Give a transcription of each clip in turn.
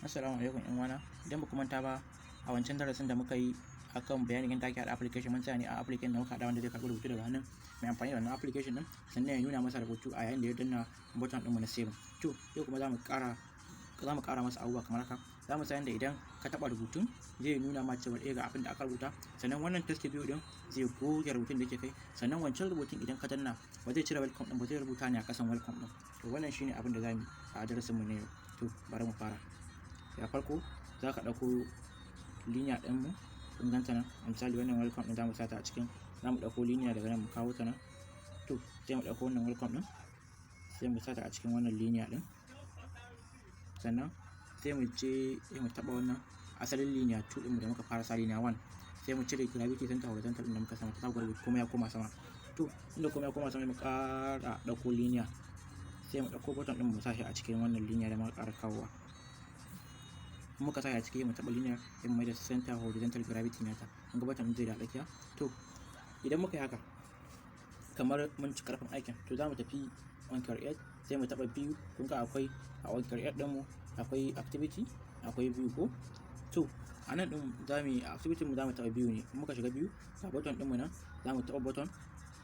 Assalamu alaikum ƴan uwana. Idan ba ku manta ba, a wancan darasin da muka yi akan bayanin yadda ake haɗa application, mun tsaya ne a application da muka haɗa wanda zai karɓi rubutu daga hannun mai amfani da wannan application ɗin, sannan ya nuna masa rubutu a yayin da ya danna button ɗinmu na saving. To yau kuma za mu ƙara masa abubuwa kamar haka. Za mu san yadda idan ka taɓa rubutun zai nuna ma cewa eh, ga abin da aka rubuta, sannan wannan text view ɗin zai goge rubutun da yake kai, sannan wancan rubutun idan ka danna ba zai cire welcome ɗin ba, zai rubuta ne a ƙasan welcome ɗin. To wannan shine abin da za mu yi a darasin mu na yau. To bari mu fara. Da farko za ka ɗauko linear ɗinmu, kun ganta nan. A misali, wannan welcome ɗin za mu sata a cikin, za mu ɗauko linear daga nan mu kawo ta nan. To sai mu ɗauko wannan welcome ɗin, sai mu sata a cikin wannan linear ɗin. Sannan sai mu je sai mu taɓa wannan asalin linear 2 ɗinmu da muka fara sa, linear 1, sai mu cire gravity center horizontal ɗin da muka sama ta, rubutu kuma ya koma sama. To inda kuma ya koma sama, mu ƙara ɗauko linear, sai mu ɗauko button ɗin mu sa shi a cikin wannan linear da muka ƙara kawowa. Muka sa shi a ciki, mu taɓa linear sai mu maida center horizontal gravity nata. Kun ga button ɗin zai da tsakiya. To idan muka yi haka, kamar mun ci ƙarfin aikin. To za mu tafi on create, sai mu taɓa view. Kun ga akwai a on create ɗinmu, akwai activity, akwai view ko. To a nan ɗin za mu yi activity mu, za mu taɓa view ne. In muka shiga view, ga button ɗinmu nan, za mu taɓa button.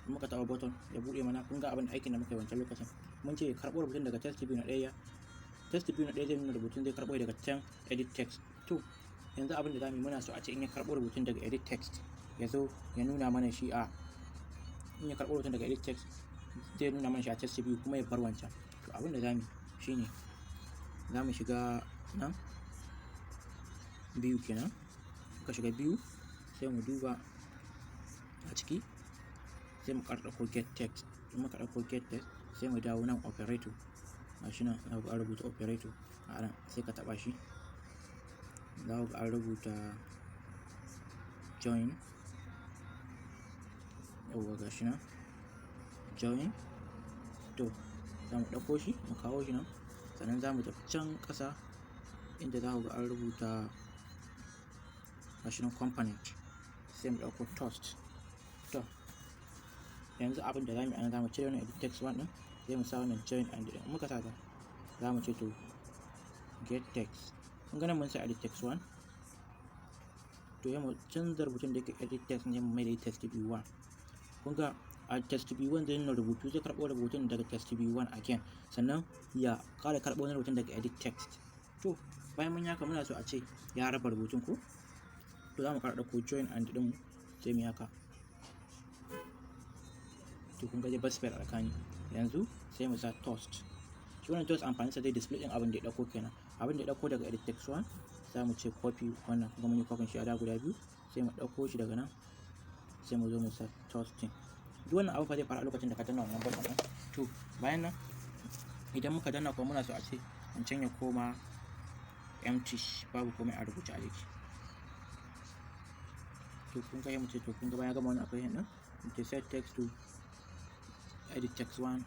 In muka taɓa button, ya buɗe mana. Kun ga abin aikin da muka yi wancan lokacin, mun ce karɓo rubutun daga text view na ɗaya. Text view na ɗaya zai nuna rubutun, zai karɓo daga can edit text. To yanzu abin da za mu yi, muna so a ce in ya karɓo rubutun daga edit text, ya zo ya nuna mana shi a, in ya karɓo rubutun daga edit text, zai nuna mana shi a text view kuma ya bar wancan. To abin da za mu yi shine za mu shiga nan view kenan. Muka shiga view, sai mu duba a ciki, sai mu ƙara ɗauko get text. In muka ɗauko get text, sai mu dawo nan operator. Gashi nan za ku ga an rubuta operator a nan, sai ka taɓa shi. Za ku ga an rubuta join. Yauwa, gashi nan join. To za mu ɗauko shi mu kawo shi nan, sannan za mu tafi can ƙasa inda za ku ga an rubuta, gashi nan, component, sai mu ɗauko toast. To yanzu abin da za mu yi anan, za mu cire wannan edit text one ɗin, sai mu sa wannan join and ɗin. Muka sa ta, za mu ce to get text. Kun ga nan mun sa edit text one. To ya mu canza rubutun da yake edit text ne, mu mai da text view 1. Kun ga a text view 1 zai nuna rubutu, zai karɓo rubutun daga text view 1 again, sannan ya ƙara karɓo wani rubutun daga edit text. To bayan mun yi haka, muna so a ce ya raba rubutun ko. To za mu ƙara ɗauko join and ɗin, sai mu yi haka. To kun ga zai bar space a tsakani. Yanzu sai mu sa toast. Shi wannan toast amfanin sa zai display ɗin abin da ya ɗauko kenan, abin da ya ɗauko daga edit text 1. Za mu ce copy wannan. Kun ga mun yi copy shi a da guda biyu. Sai mu ɗauko shi daga nan, sai mu zo mu sa toasting. Duk wannan abu fa zai fara a lokacin da ka danna wannan button ɗin. To bayan nan, idan muka danna kuma, muna so a ce wancan ya koma empty, babu komai a rubuce a jiki. To kun ga mu ce, to kun ga bayan gama wannan operation ɗin, mu ce set text to edit text 1,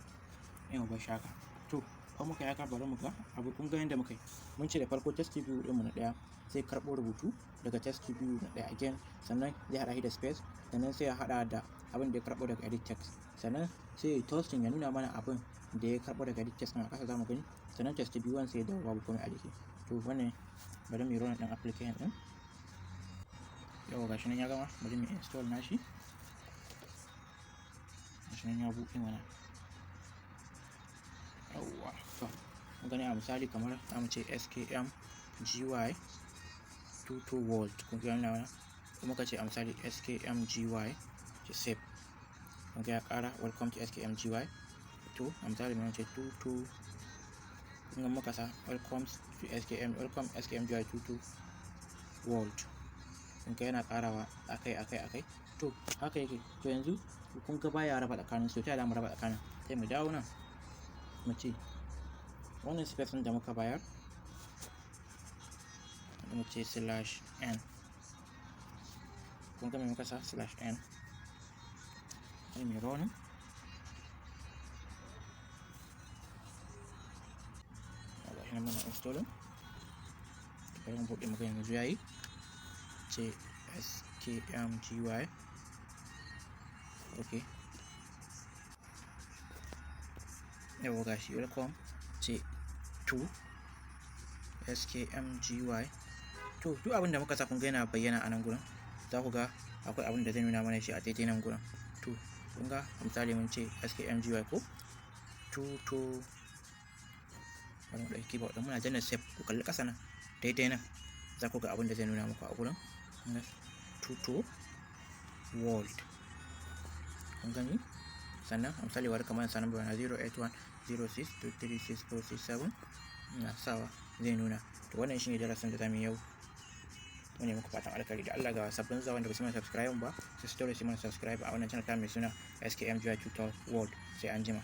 yau ba shaka. To ko muka yi haka, bari mu ga abu. Kun ga yadda muka yi, mun ce da farko text view ɗinmu na ɗaya zai karɓo rubutu daga text view na ɗaya again, sannan zai haɗa shi da space, sannan sai ya haɗa da abin da ya karɓo daga edit text, sannan sai ya toasting, ya nuna mana abin da ya karɓo daga edit text. A ƙasa za mu gani. Sannan text view 1 sai ya dawo babu komai a jiki. To wannan, bari mu yi run ɗin application ɗin. Yau gashi nan ya gama, bari mu install nashi. Gashi nan ya buɗe mana. Yawwa, to mun gani. A misali, kamar za mu ce skm gy 22 world, kun ga yana mana. Muka ce a misali skmgy, ce save, kun ga ya ƙara "Welcome to skmgy". To a misali mun ce 22, kun ga muka sa "Welcome to skm, welcome skmgy 22 world". Kun ga yana ƙarawa akai akai akai. To haka yake. To yanzu kun ga baya raba tsakanin su. Ta mu raba tsakanin? Sai mu dawo nan, mu ce wannan space ɗin da muka bayar, mu ce slash n. Kun ga me muka sa? Slash n. Sai mu running. Ga shi nan muna installing. Bari mu buɗe muka yanzu yayi. Ce skmgy. Okay, yawwa, gashi "Welcome", ce to SKMGY. To, duk abin da muka sa, kun ga yana bayyana a nan gurin. Za ku ga akwai abin da zai nuna mana shi a daidai nan gurin. To, kun ga misali mun ce SKMGY ko 22. Bari mu ɗauki keyboard ɗin, muna danna save. Ku kalli ƙasa nan, daidai nan, za ku ga abin da zai nuna muku a gurin. Kun ga Tuto World, kun gani. Sannan a misali bari kamar sa number na 08106236467, ina sawa zai nuna. To, wannan shine darasin da zamu yi yau. Mune muku fatan alkhairi. Da Allah, ga sabbin zuwa wanda ba su mana subscribe ba, sai su daure su mana subscribe a wannan channel ta mai suna SKM Joy Tutor World. Sai an jima.